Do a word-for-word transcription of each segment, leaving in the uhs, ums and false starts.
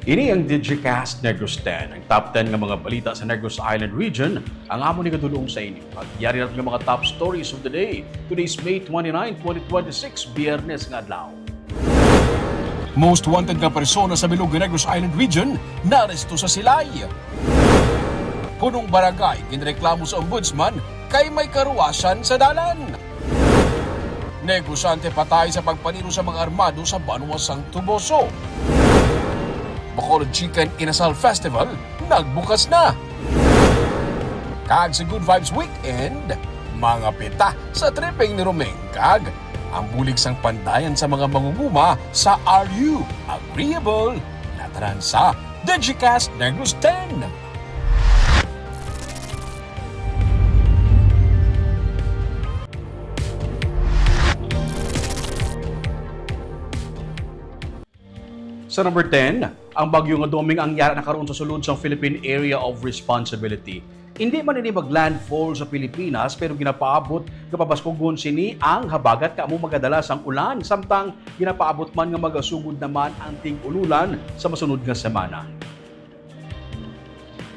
Ini ang Digicast Negros ten, ang top ten nga mga balita sa Negros Island Region, ang amon igadulong sa inyo. At yari natin nga mga top stories of the day. Today's May twenty-nine, twenty twenty-six, Biyernes nga adlaw. Most wanted nga persona sa bilog nga Negros Island Region naaresto sa Silay. Punong barangay ginreklamo sa ombudsman kay may karuwasan sa dalan. Negosyante patay sa pagpaniro sa mga armado sa banwa sang Toboso. Bacolod Chicken Inasal Festival nagbukas na. Kag sa Good Vibes Weekend, mga pita sa tripping ni Romeng kag ang bulig sang pandayan sa mga mangunguma sa Are You Agreeable? Natanan sa Digicast Negros ten. Sa number ten, ang bagyo nga Doming ang yara na karon sa sulod sang Philippine Area of Responsibility. Indi man ini mag-landfall sa Pilipinas, pero ginapaabot nga pabaskugon sini ang habagat nga amo magadala sang ulan, samtang ginapaabot man nga magasugod naman ang tig-ululan sa masunod nga semana.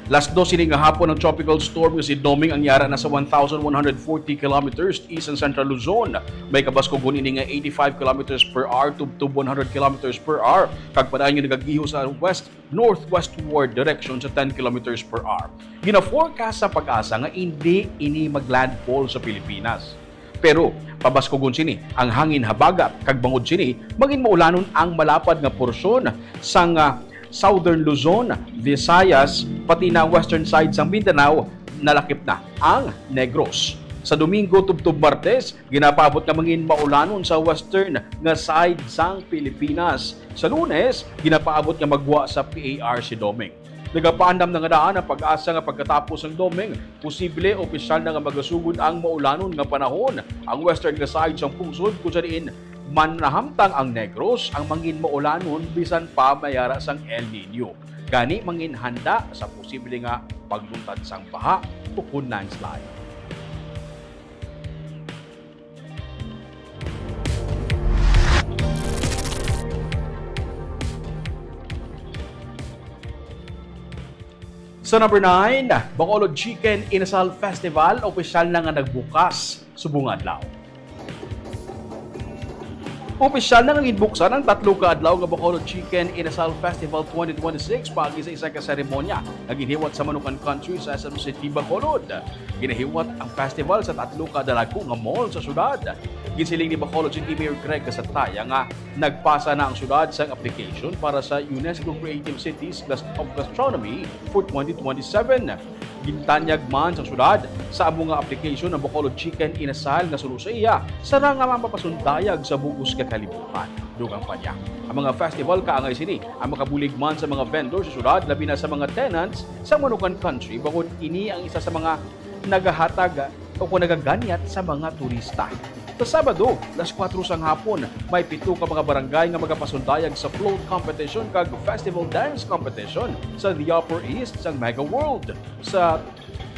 Las dos ini nga hapon ang tropical storm nga si Doming ang yara na sa one thousand one hundred forty kilometers east sang Central Luzon. May kabaskugon ini nga eighty-five kilometers per hour tubtob one hundred kilometers per hour, kag padayon nga nagagiho sa west-northwestward direction sa ten kilometers per hour. Gina-forecast sa PAGASA nga indi ini mag-landfall sa Pilipinas. Pero pabaskugon sini ang hangin habagat, kag bangod sini, mangin maulanon ang malapad nga porsyon sang, ah, Southern Luzon, Visayas, pati na ang western side sang Mindanao, nalakip na ang Negros. Sa Domingo tubtob Martes, ginapaabot nga mangin maulanon sa western nga side sang Pilipinas. Sa Lunes, ginapaabot nga magwa sa P A R si Doming. Nagapaandam na nga daan ang PAGASA nga pagkatapos sang Doming, posible opisyal na nga magasugod ang maulanon nga panahon ang western nga side sang pungsod, kung sa diin man nahamtang ang Negros, ang mangin maulanon bisan pa may ara sang El Niño. Gani, mangin handa sa posible nga pagluntad sang baha ukon landslide. Sa number nine, Bacolod Chicken Inasal Festival opisyal na nga nagbukas subong adlaw. Opisyal na nga ginbuksan ang tatlo ka adlaw nga Bacolod Chicken Inasal Festival twenty twenty-six paagi sa isa ka seremonya nga ginhiwat sa Manukan Country sa S M City, Bacolod. Ginahiwat ang festival sa tatlo ka dalagko nga mall sa syudad. Ginsiling ni Bacolod City Mayor Greg Gasataya nga nagpasa na ang syudad sang application para sa UNESCO Creative Cities Glas-, of Gastronomy for twenty twenty-seven. Gintanyag man sa syudad sa amo nga application ang Bacolod Chicken Inasal nga suno sa iya, sarang nga mapapasundayag sa bug-os nga kalibutan. Dugang pa niya, ang mga festival kaangay sini ang makabulig man sa mga vendor sa syudad, labi na sa mga tenants sa Manukan Country, bangod ini ang isa sa mga nagahatag o kung nagaganyat sa mga turista. Sa Sabado, las kuwatro sang hapon, may pito ka mga barangay nga magapasundayag sa float competition kag festival dance competition sa The Upper East sang Mega World. Sa,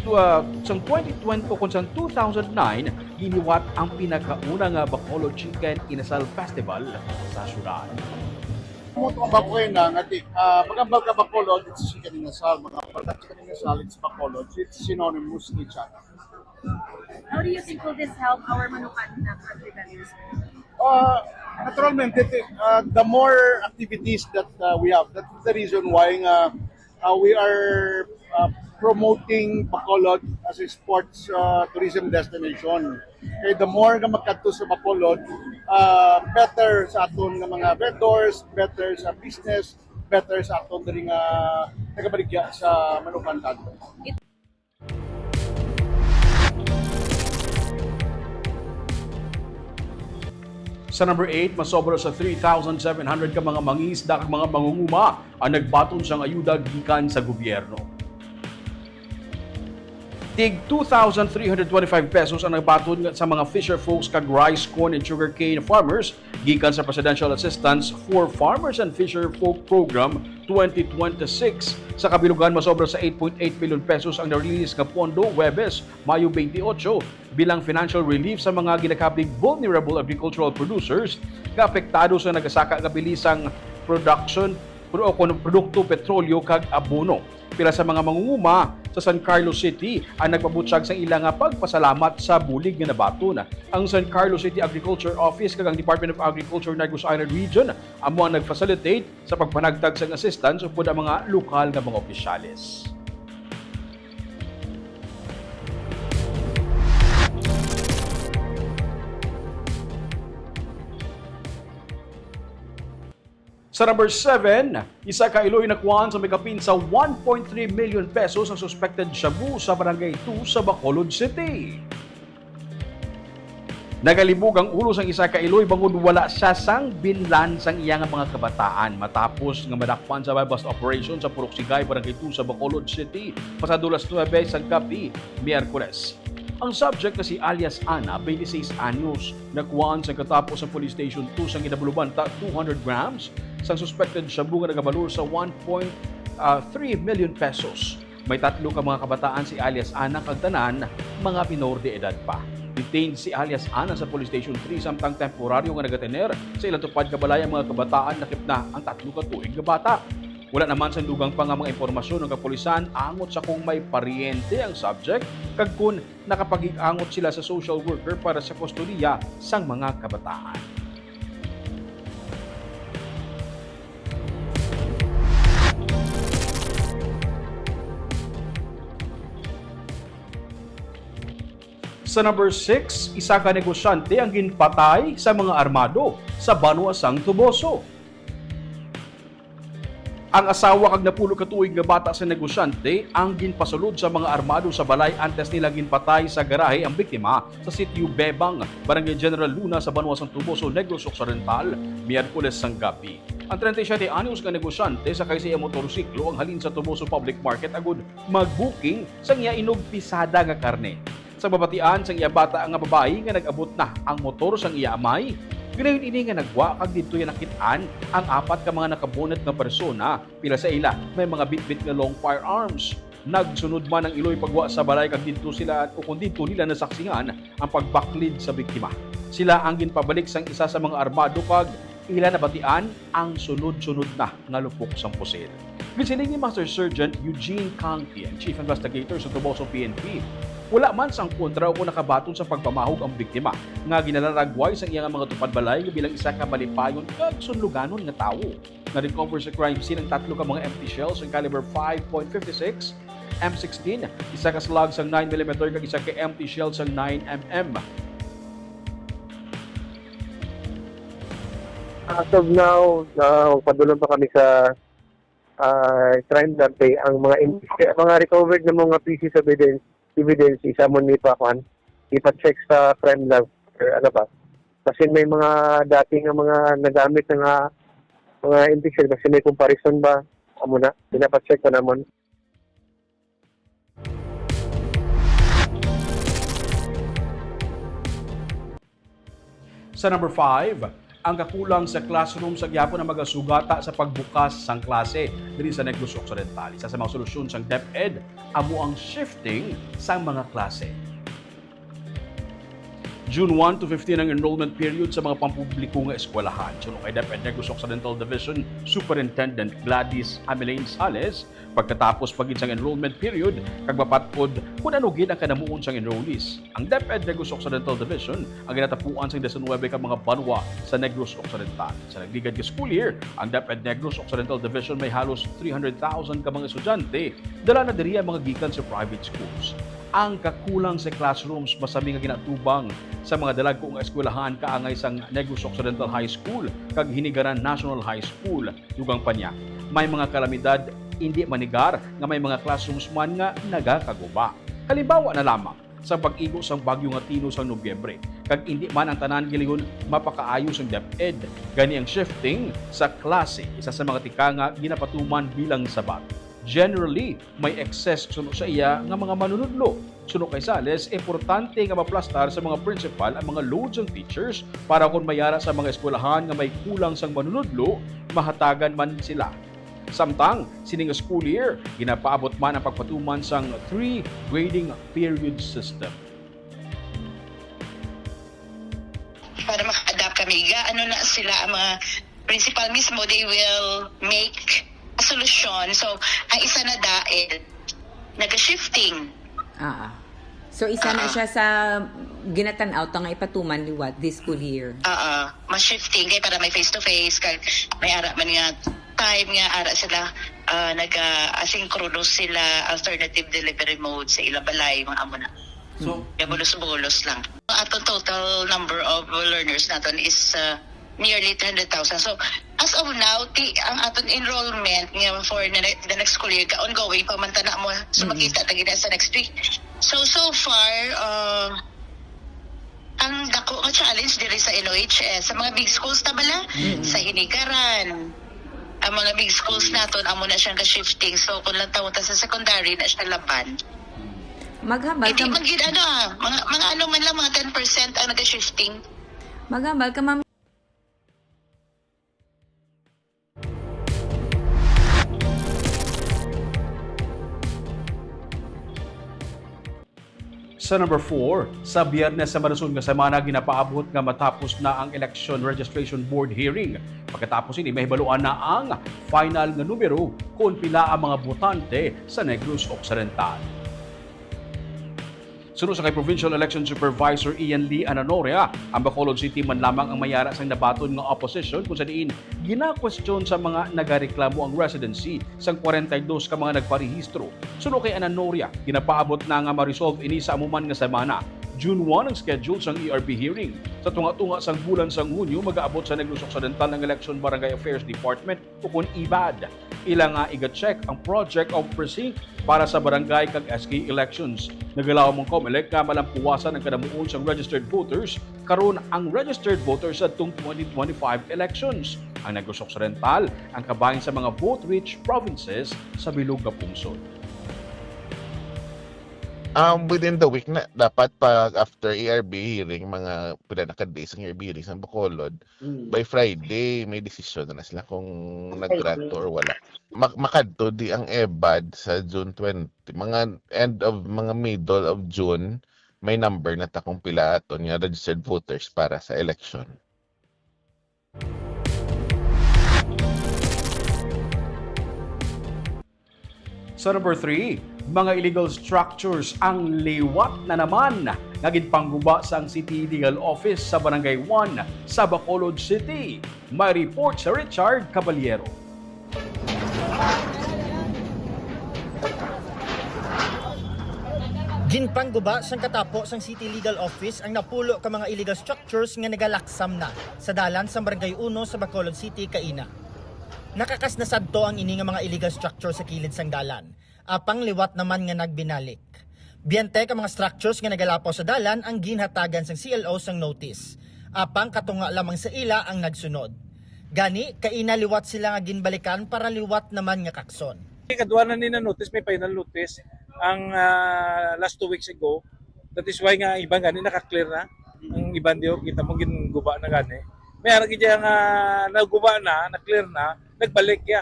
uh, sang twenty twenty o kung sang two thousand nine, giniwat ang pinakauna nga Bacolod Chicken Inasal Festival sa syudad. Mo to ang bakoy na nga di, ah, magambal ka Bacolod, it's chicken inasal. Magambal ka chicken inasal, it's Bacolod. It's synonymous to each other. How do you think will this help our Manukan na country vendors? Uh, naturalmente, ti-, uh, the more activities that, uh, we have, that's the reason why nga, uh, we are, uh, promoting Bacolod as a sports, uh, tourism destination. Kay the more nga magkadto sa Bacolod, uh, better sa aton nga mga vendors, better sa business, better sa aton diri nga tagabaligya sa Manukan Country. Sa number eight, masobra sa three thousand seven hundred ka mga mangingisda kag mga mangunguma ang nagbaton sang ayuda gikan sa gobyerno. Tig two thousand three hundred twenty-five pesos ang nagbaton sa mga fisher folks kag rice, corn, and sugarcane farmers gikan sa Presidential Assistance for Farmers and Fisher Folk Program twenty twenty-six. Sa kabilugan, masobra sa eight point eight million pesos ang na-release nga pondo Huwebes, Mayo twenty-eight, bilang financial relief sa mga ginakabig vulnerable agricultural producers nga apektado sa nagasaka nga bilis sang production pro-, o kon produkto, petrolyo kag abono. Pila sa mga mangunguma sa San Carlos City ang nagpabutyag sang ila nga pagpasalamat sa bulig nga nabaton. Ang San Carlos City Agriculture Office kag ang Department of Agriculture Negros Island Region amo ang nag-facilitate sa pagpanagtag sang assistance upod ang mga lokal nga mga opisyales. Sa number seven, isa ka iloy nakuhaan sa may kapin sa one point three million pesos ang suspected shabu sa Barangay two sa Bacolod City. Nagalibog ang ulo sang isa ka iloy bangod wala siya sang binlan sang iya nga mga kabataan matapos nga madakpan sa buy-bust operation sa Purok Sigay, Barangay two sa Bacolod City, pasado las nuebe sang gabi, Miyerkules. Ang subject nga si alias Ana, twenty-six anyos, nakuhaan sa katapos sa Police Station two sang ginabulubanta two hundred grams sang suspected shabu nga nagabalor sa one point three million pesos. May tatlo ka mga kabataan si alias Ana kag tanan mga minor de edad pa. Detained si alias Ana sa Police Station three samtang temporaryo nga nagatener sa ilang tupad nga balay ang mga kabataan lakip na ang tatlo ka tuig nga bata. Wala naman sang dugang pa nga mga impormasyon ang kapulisan angot sa kung may paryente ang subject kag kon nakapag-angot sila sa social worker para sa kustodiya sang mga kabataan. Sa number six, isa ka negosyante ang ginpatay sa mga armado sa banwa sang Toboso. Ang asawa kag napulo ka tuig nga bata sa negosyante ang ginpasulod sa mga armado sa balay antes nila ginpatay sa garahe ang biktima sa Sitio Bebang, Barangay General Luna sa banwa sang Toboso, Negros Occidental, Miyerkules sang gabi. Ang treinta y siete anyos nga negosyante sakay sa iya motorsiklo ang halin sa Toboso Public Market agud mag-booking sang iya inugpisada nga karne. Sa mabatian sang iya bata nga babayi nga nag-abot na ang motor sang iya amay, ginayon ini nga nagwa kag didto iya nakit-an ang apat ka mga nakabonet nga persona, pila sa ila may mga bitbit nga long firearms. Nagsunod man ang iloy pagwa sa balay kag didto sila, o kon didto nila nasaksingan ang pagbaklid sa biktima. Sila ang ginpabalik sang isa sa mga armado kag ila nabatian ang sunod-sunod na nga lupok sang pusil. Ginsiling ni Master Sergeant Eugene Kangki, ang Chief Investigator sa Toboso P N P, wala man sang kontra o kon nakabaton sa pagpamahog ang biktima nga ginalaragway sang iya nga mga tupad balay nga bilang isa ka malipayon kag sunluganon nga tawo. Na-recover sa crime scene ang tatlo ka mga empty shells sang caliber five point fifty six, M sixteen, isa ka slug sang nine millimeter kag isa ka empty shell sang nine M M. As of now, na magpadulong pa kami sa, ah, crime lab kay ang mga in-, mga recovered na mga pieces of evidence, evidence isa mo ni pa kuan, ipa-check sa crime lab or ano ba. Kasi may mga dati nga mga nagamit na nga mga empty shell, kasi may comparison ba? Amo na, pinapacheck pa namon. Sa number five, ang kakulang sa classroom sa gihapon ang magasugata sa pagbukas sang klase diri sa Negros Occidental. Isa sa mga solusyon sang DepEd amo ang shifting sang mga klase. June one to fifteen ang enrollment period sa mga pampubliko nga eskwelahan. Suno kay DepEd Negros Occidental Division Superintendent Gladys Amelane Sales, pagkatapos pa gid sang enrollment period kag mapat-od kon ano gid ang kanamuon sang enrollees. Ang DepEd Negros Occidental Division ang ginatapuan sang diecinuebe ka mga banwa sa Negros Occidental. Sa nagligad nga school year, ang DepEd Negros Occidental Division may halos three hundred thousand ka mga estudyante, dala na diri ang mga gikan sa private schools. Ang kakulang sa classrooms masami nga ginaatubang sa mga dalagko nga eskwelahan kaangay sang Negros Occidental High School kag Hinigaran National High School. Dugang pa niya, may mga kalamidad indi manigar nga may mga classrooms man nga nagakaguba. Halimbawa na lamang, sa pag-igo sang bagyo nga Tino sang Nobyembre, kag indi man ang tanan gilingon mapakaayo sang DepEd. Gani ang shifting sa klase, isa sa mga tika nga ginapatuman bilang sabat. Generally, may excess suno sa iya nga mga manunudlo. Suno kay Sales, importante nga maplastar sa mga principal ang mga load sang teachers para kon may ara sa mga eskwelahan nga may kulang sang manunudlo, mahatagan man sila. Samtang, sining school year, ginapaabot man ang pagpatuman sang three grading period system. Para maka-adapt kami, ga-, ano na sila, ang mga principal mismo, they will make solusyon. So, ang isa na dahil nag-shifting. Ah. So, isa na siya sa ginatan-aw ta nga ipatuman liwat this school year. Oo, mas shifting kay para may face-to-face, kag may ara man nga time nga ara sila, ah, nag-asynchronous sila, alternative delivery mode sa ilang balay, mga amo na. So, bulos-bulos lang. Ang aton total number of learners naton is, ah, nearly three hundred thousand. So, as of now, ti, ang aton enrollment nga for the, ne- the next school year, ka-ongoing pa man ta na mo. So, makita ta gid sa next week. So, so far, uh, ang dako nga challenge diri sa N O H S, sa mga big schools ta bala, sa Hinigaran, ang mga big schools naton, amo na siyang ka-shifting. So, kung lang tawon ta sa secondary, na siya laban. Maghambal Hindi ka, man gid ano ah, mga, mga ano man lang, mga ten percent ang nag-shifting. Maghambal ka, Ma'am. Sa number four, sa Biyernes sa maluson nga semana, ginapaabot nga matapos na ang Election Registration Board hearing. Pagkatapos ini, mahibaluan na ang final nga numero kung pila ang mga botante sa Negros Occidental. Suno sa kay Provincial Election Supervisor Ian Lee Ananoria, ang Bacolod City man lamang ang may ara sang nabaton nga opposition, kung sa diin ginakwestiyon sa mga nagareklamo ang residency sang kwarenta y dos ka mga nagparehistro. Suno kay Ananoria, ginapaabot na nga ma-resolve ini sa amo man nga semana. June one ang schedule sang E R B hearing. Sa tunga-tunga sang bulan sang Hunyo, magaabot sa Negros Occidental ang Election Barangay Affairs Department, ukon E B A D. Ila nga iga-check ang Project of Precinct para sa barangay kag S K elections. Nagalaom ang Comelec nga malampuwasan ang kadamuon sang registered voters karon ang registered voters sa tong twenty twenty-five elections. Ang Negros Occidental ang kabahin sa mga vote-rich provinces sa bilog nga pungsod. Um, within the week na, dapat pag after E R B hearing, mga pila na ka days ang E R B hearing sa Bacolod, by Friday, may desisyon na sila kung nag-grant to or wala. Mak- makadto di ang E B A D sa June twenty, mga end of, mga middle of June, may number na ta kung pila aton nga registered voters para sa election. Sa number three, mga illegal structures ang liwat na naman nga ginpangguba sang City Legal Office sa Barangay one sa Bacolod City. May report si Richard Caballero. Ginpangguba sang katapo sang City Legal Office ang napulo ka mga illegal structures nga nagalaksam na sa dalan sang Barangay Uno sa Bacolod City kaina. Nakakas na sadto ang ini nga mga illegal structure sa kilid sang dalan, apang liwat naman nga nagbinalik. Biyente ka mga structures nga nagalapaw sa dalan ang ginhatagan sang C L O sang notice, apang katunga lamang sa ila ang nagsunod. Gani, kaina liwat sila nga ginbalikan para liwat naman nga kakson. Kadwa na ni na notice, may final notice ang, ah, last two weeks ago. That is why nga iban gani naka-clear na. Ang iban diyo, kita mo ginguba na gani. May ara gid nga naguba na, na-clear na, nagbalik ya.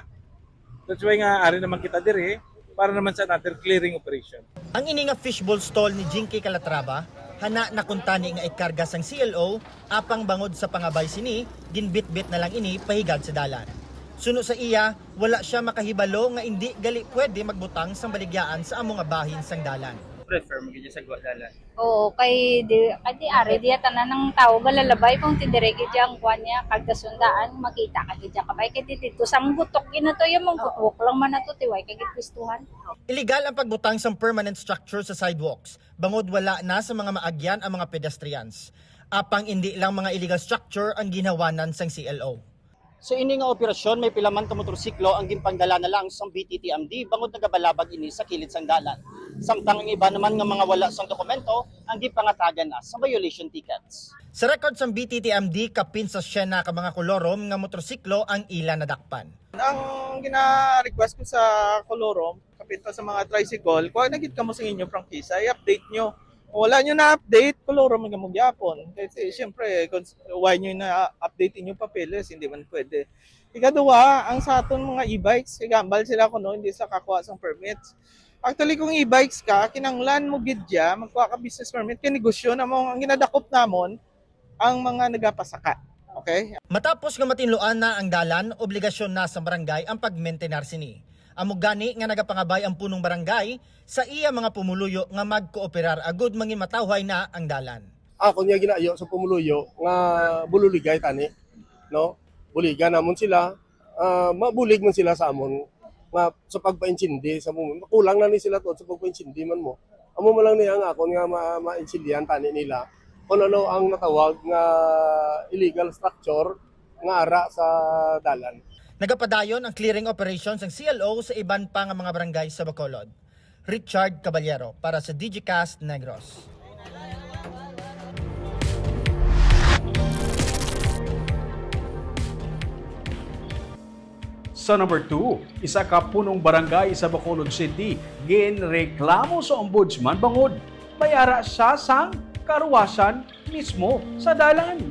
That's why nga ari naman kita diri para naman sa another clearing operation. Ang ini nga fishbowl stall ni Jinky Calatrava, hana na kuntani nga ikarga sang C L O, apang bangod sa pangabay sini, ginbitbit na lang ini pahigad sa dalan. Suno sa iya, wala sia makahibalo nga indi gali pwede magbutang sang baligyaan sa amo nga bahin sang dalan. Prefer mo gid sa gwa dalan. Oo, kay di, kay di ari diya tanan ng tao galalabay kung ti dire gid ang kuan niya kag gasundaan makita ka gid kabay kay di dito sang gutok ginato yung manggukwok lang man nato tiway kay gid pistuhan. Illegal ang pagbutang sang permanent structure sa sidewalks bangod wala na sa mga maagyan ang mga pedestrians. Apang indi lang mga illegal structure ang ginhawanan sang C L O. Sa ini nga operasyon, may pila man ka motorsiklo ang ginpangdala na lang sang B T T M D bangod nagabalabag ini sa kilid sang dalan. Samtang ang iba naman nga mga wala sang dokumento ang ginpangatagan na sa violation tickets. Sa record sang B T T M D, kapin sa siyena ka mga kolorom nga motorsiklo ang ila nadakpan. Ang gina-request ko sa kolorom, kapin pa sa mga tricycle, kuha na gid kamo sa inyo prangkisa, i-update nyo. Kung wala nyo na-update, kolorom man kamo gyapon. Kasi siyempre, kung s- why nyo na-update inyong papeles, hindi man pwede. Ikaduha, ang sa aton mga e-bikes, igambal sila kuno hindi sa kakuha sang permits. Actually, kung e-bikes ka, kinanglan mo gid dya, magkuha ka business permit, kay negosyo na mo. Ang ginadakop namon, ang mga nagapasaka. Okay? Matapos nga matinluan na ang dalan, obligasyon na sa barangay ang pagmentenar sini. Amo gani nga nagapangabay ang punong barangay sa iya mga pumuluyo nga magkooperar agud manginmatawhay na ang dalan. Ako niya ginaayo sa pumuluyo nga bululigay tani, no? Buligan namon sila, ah, mabulig man sila sa amon nga sa pagpaintindi sa mo. Makulang na ni sila tuod sa pagpaintindi man mo. Amo man lang niya ang akon nga ma-, maintindihan tani nila kung ano ang natawag nga illegal structure nga ara sa dalan. Nagapadayon ang clearing operation sang C L O sa iban pa nga mga barangay sa Bacolod. Richard Caballero para sa Digicast Negros. Sa number two, isa ka punong barangay sa Bacolod City ginreklamo sa ombudsman bangod may ara siya sang karuwasan mismo sa dalan.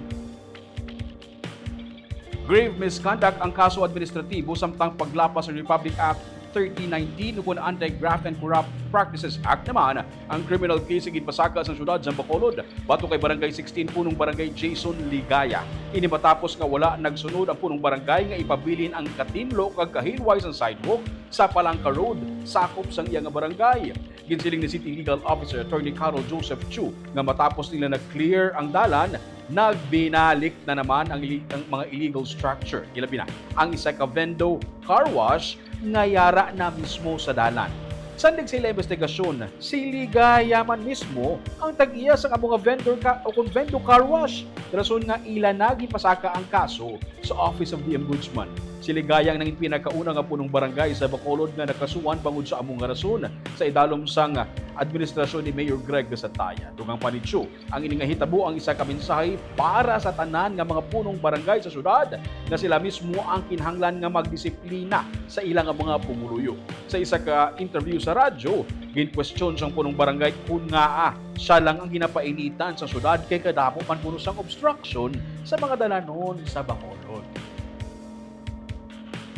Grave misconduct ang kaso administratibo, samtang paglapas sa Republic Act thirteen nineteen ukon Anti-Graft and Corrupt Practices Act naman ang criminal case nga ginpasaka sa siyudad sa Bacolod batok kay Barangay sixteen Punong Barangay Jason Ligaya. Ini matapos nga wala nagsunod ang punong barangay nga ipabilin ang katinlo kag kahilway sang sidewalk sa Palangka Road, sakop sang iya nga barangay. Ginsiling ni City Legal Officer Attorney Carol Joseph Chu nga matapos nila nag-clear ang dalan, nagbinalik na naman ang, ili-, ang mga illegal structure. Ilabi na ang isa ka vendo car wash nga yara na mismo sa dalan. Sandig sa ila investigasyon, si Ligaya man mismo ang tag-iya sang amo nga vendor ka, o kon vendo car wash, rason nga ila na ginpasaka ang kaso sa Office of the Ombudsman. Si Ligaya ang nangin pinakauna nga punong barangay sa Bacolod nga nakasuhan bangod sa amo nga rason sa idalom sang administrasyon ni Mayor Greg Gasataya. Dugang pa ni Chu, ang ini nga hitabo ang isa ka mensahe para sa tanan nga mga punong barangay sa syudad nga sila mismo ang kinahanglan nga magdisiplina sa ila nga mga pumuluyo. Sa isa ka interview sa radyo, ginkwestiyon sang punong barangay kon ngaa siya lang ang ginapainitan sa syudad kay kadamo man kuno sang obstruction sa mga dalanon sa Bacolod.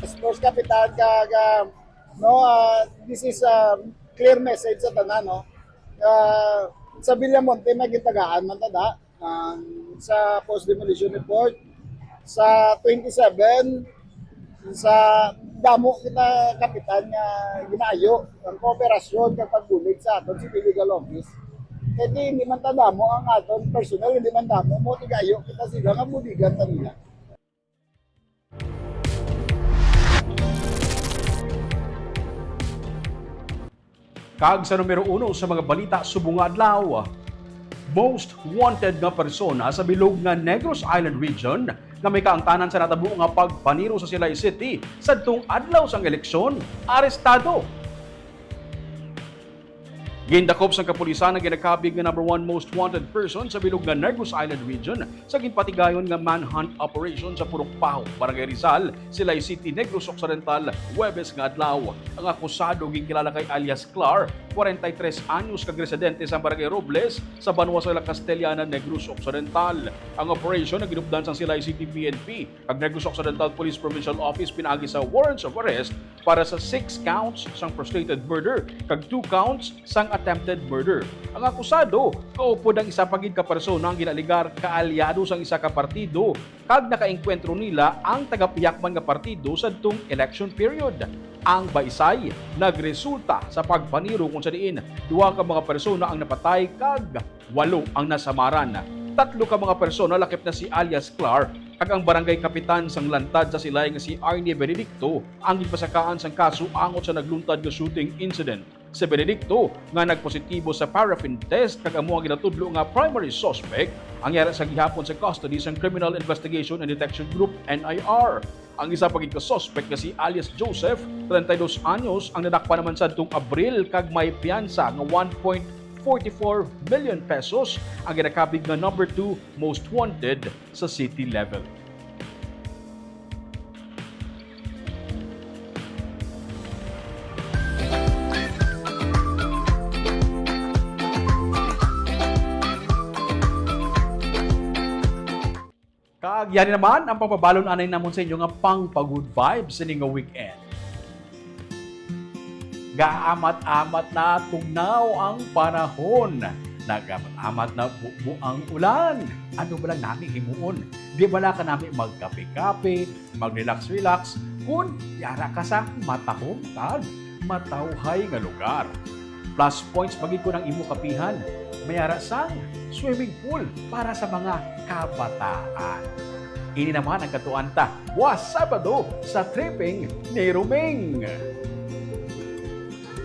Sports Kapitan, kag, ah, no, ah, this is a clear message sa tanan, no? Ah, sa Villamonte, may gitagaan man ta da, ah, sa post demolition report. Sa twenty-seven, sa damo kita, Kapitan, nga ginaayo ang kooperasyon kag pagbulig sa aton sa legal office. Kay di, hindi man ta damo ang aton personnel, hindi man damo, mo tigayo kita sila nga buligan ta nila. Kag sa numero uno sa mga balita subong nga adlaw, most wanted nga persona sa bilog nga Negros Island Region nga may kaangtanan sa natabo nga pagpaniro sa Silay City sadtong adlaw sang eleksyon, arestado. Gindakop sang kapulisan ang ginakabig nga number one most wanted person sa bilog nga Negros Island Region sa ginpatigayon nga manhunt operation sa Purok Paho, Barangay Rizal, Silay City, Negros Occidental, Huwebes nga adlaw. Ang akusado ginkilala kay alias Clar, kwarenta y tres anyos, kag residente sa Barangay Robles, sa Banwa sa La Castellana, Negros Occidental. Ang operation naginupdan sang Silay City P N P kag Negros Occidental Police Provincial Office pinaagi sa warrants of arrest para sa six counts sang frustrated murder kag two counts sang attempted murder. Ang akusado kaupod ang isa pa gid ka persona ang ginaligar kaalyado sang isa ka partido kag nakaengkwentro nila ang tagapihakman nga partido sadtong election period. Ang baysay nagresulta sa pagpaniro kung sa diin duha ka mga persona ang napatay kag walo ang nasamaran. Tatlo ka mga persona, lakip na si alias Clark kag ang barangay kapitan sang lantad sa Silay nga si Arnie Benedicto, ang ginpasakaan sang kaso angot sa nagluntad nga shooting incident. Si Benedicto, nga nagpositibo sa paraffin test kag amo ang ginatudlo nga primary suspect, ang yara sa gihapon sa custody sang Criminal Investigation and Detection Group, N I R. Ang isa pa gid ka suspect nga si alias Joseph, treinta y dos anyos, ang nadakpan naman sadtong Abril kag may piyansa nga one point forty-four million pesos ang ginakabig nga number two most wanted sa city level. Kag yari naman ang pagpabalon anay namon sa inyo nga pang pa-good vibes sini nga weekend. Gaamat-amat na tugnaw ang panahon. Nagamat-amat na bubo ang ulan. Ano ba lang nami himuon? Di bala ka nami magkape-kape, mag-relax-relax, kun yara ka sa matahom kag matawhay nga lugar. Plus points pa gid kun ang imo kapihan may ara sang swimming pool para sa mga kabataan. Ini naman ang katuan ta buwas Sabado sa Tripping ni Roming.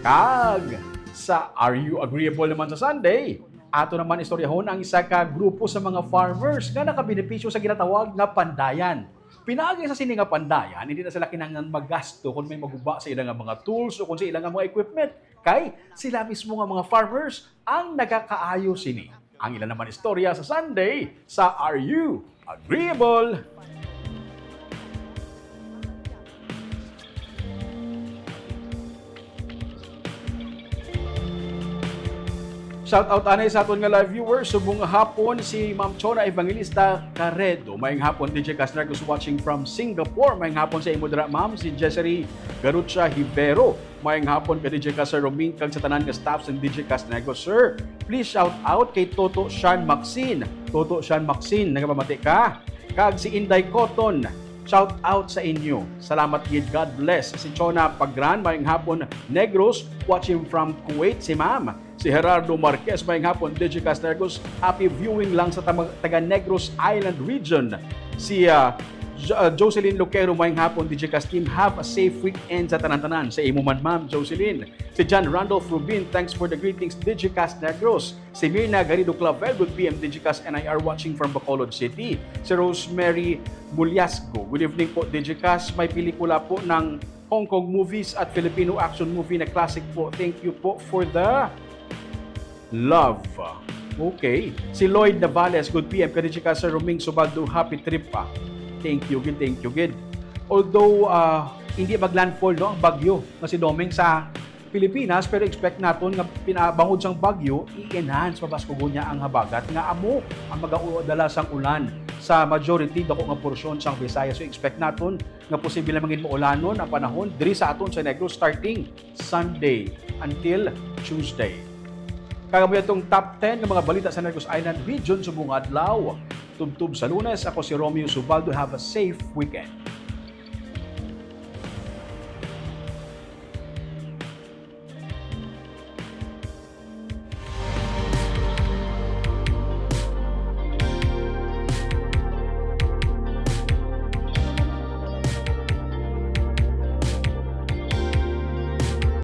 Kag sa Are You Agreeable naman sa Sunday, ato naman istoryahon ang isa ka grupo sa mga farmers nga nakabenepisyo sa ginatawag nga pandayan. Pinaagi sa sini nga pandayan, hindi na sila kinahanglan magasto kung may maguba sa ilang mga tools o kung sa ilang mga equipment, kay sila mismo nga mga farmers ang nagakaayo sini. Ang ila naman istorya sa Sunday sa Are You Agreeable? Shout out anay sa aton nga live viewers. Subong nga hapon si Ma'am Chona Evangelista Caredo. Maayong hapon, D J Casnargos watching from Singapore. Maayong hapon sa imo dira, ma'am. Si Jessery Garucha Hivero. Maayong hapon ka, D J Casar Roming, kag sa tanan nga staff sang D J Casnargos, sir. Please shout out kay Toto Shan Maxine. Toto Shan Maxine, nagapamati ka? Kag si Inday Cotton, shout out sa inyo. Salamat gid, God bless. Si Chona Pagran, maayong hapon, Negros, watching from Kuwait, si ma'am. Si Gerardo Marquez, maayong hapon, D J Casnargos. Happy viewing lang sa tama-, taga Negros Island region. Si, ah, Jo-, ah, Jocelyn Loquero, maayong hapon, D J Cas team. Have a safe weekend sa tanan-tanan. Sa imo man, Ma'am Jocelyn. Si John Randolph Rubin, thanks for the greetings, D J Casnargos. Si Mirna Garrido Clavel, good P M, D J Cas, and I are watching from Bacolod City. Si Rosemary Mulyasco, good evening po, D J Cas. May pelikula po ng Hong Kong movies at Filipino action movie na classic po. Thank you po for the love. Okay. Si Lloyd Navales, good P M, ka D J Cas, Sir Roming Subaldo, happy trip pa. Thank you gid, thank you gid. Although, ah, hindi mag-landfall, no, ang bagyo nga si Doming sa Pilipinas, pero expect naton nga pina-, bangod sang bagyo, i-enhance pa bas kugo niya ang habagat nga amo ang magaudala sang ulan sa majority, dako nga porsyon sang Visayas. So, expect naton nga posible na mangin maulanon ang panahon diri sa aton sa Negros starting Sunday until Tuesday. Kag amo atong top ten nga mga balita sa Negros Island Region subong adlaw. Tubtob sa Lunes, ako si Romeo Subaldo. Have a safe weekend.